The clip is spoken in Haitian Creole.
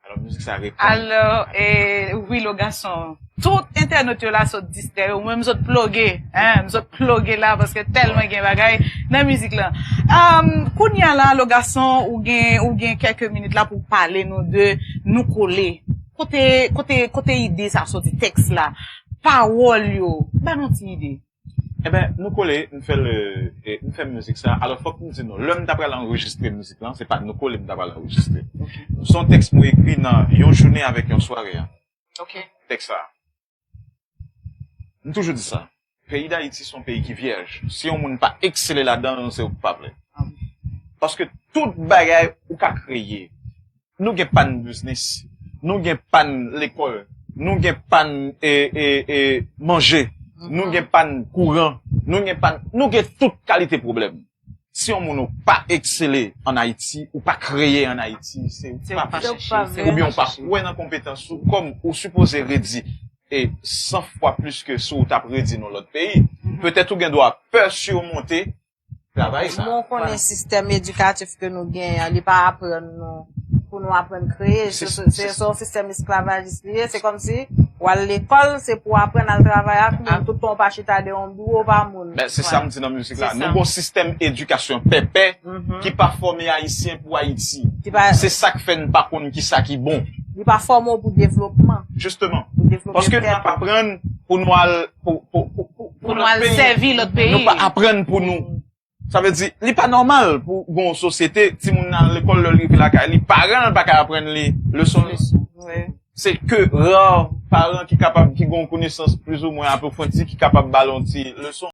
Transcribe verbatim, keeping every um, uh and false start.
Alò, mizik sa reponn. Alò, e, wi, lo gason. Tout entènot yo la sot distrè yo. Mwen, m sot ploge. Hein, m sot ploge la paske tèlman gen bagay nan mizik lan. Um, kounye a la, lo gason, ou gen, ou gen kèk minit la pou pale nou de Nou Kole. Kote, kote, kote ide sa soti, tèks la, pawòl yo. Ban nou ti ide. Enben, Nou Kole, m fè l, e, m fè mizik sa. Alò, fòk m di nou, lè m ta pral anrejistre mizik lan, se pa Nou Kole m ta pral anrejistre. Se yon tèks mwen ekri nan yon jounen avèk yon sware a. Tèks sa. M toujou di sa. Peyi Dayiti se yon peyi ki vyèj. Si yon moun pa eksele ladan l, se ou k pa vle. Paske tout bagay ou ka kreye, nou gen pann biznis, nou gen pann lekòl, nou gen pann, e, e, e, manje, nou gen pann kouran, nou gen pann, nou gen tout kalite pwoblèm. Si yon moun ou pa eksele ann Ayiti, ou pa kreye ann Ayiti, se ou k pa vle. Oubyen ou pa kwè nan konpetans ou, kòm ou sipoze redi e san fwa plis ke si w t ap redi nan lòt peyi. Petèt ou gen dwa pè simonte travay sa. Mwen konnen sistèm edikatif ke nou genyen an, li pa aprann nou pou nou aprann kreye. Se se- se- se- se yon sistèm esklavajis li ye. Se kòmsi w al lekòl, se pou w aprann al travay ak moun. Tout tan w pa chita dèyè yon biwo, w pa moun. Ben, se sa m di nan mizik la. Nou gon sistèm edikasyon pèpè ki pa fòme Ayisyen pou Ayiti. Se sa k fè n pa konn kisa ki bon. Li pa fòme w pou devlopman. Jisteman. Paske n ap aprann pou nou al pou, pou, pou, pou, pou nou al sèvi lòt peyi. Nou pa aprann pou nou. Sa vle di, li pa nòmal pou gon sosyete, timoun nan al lekòl, lè l rive lakay li, paran l pa ka aprann li leson. Se ke ra paran ki kapab, ki gon konesans plizoumwen apwofondi, ki kapab ba l yon ti leson.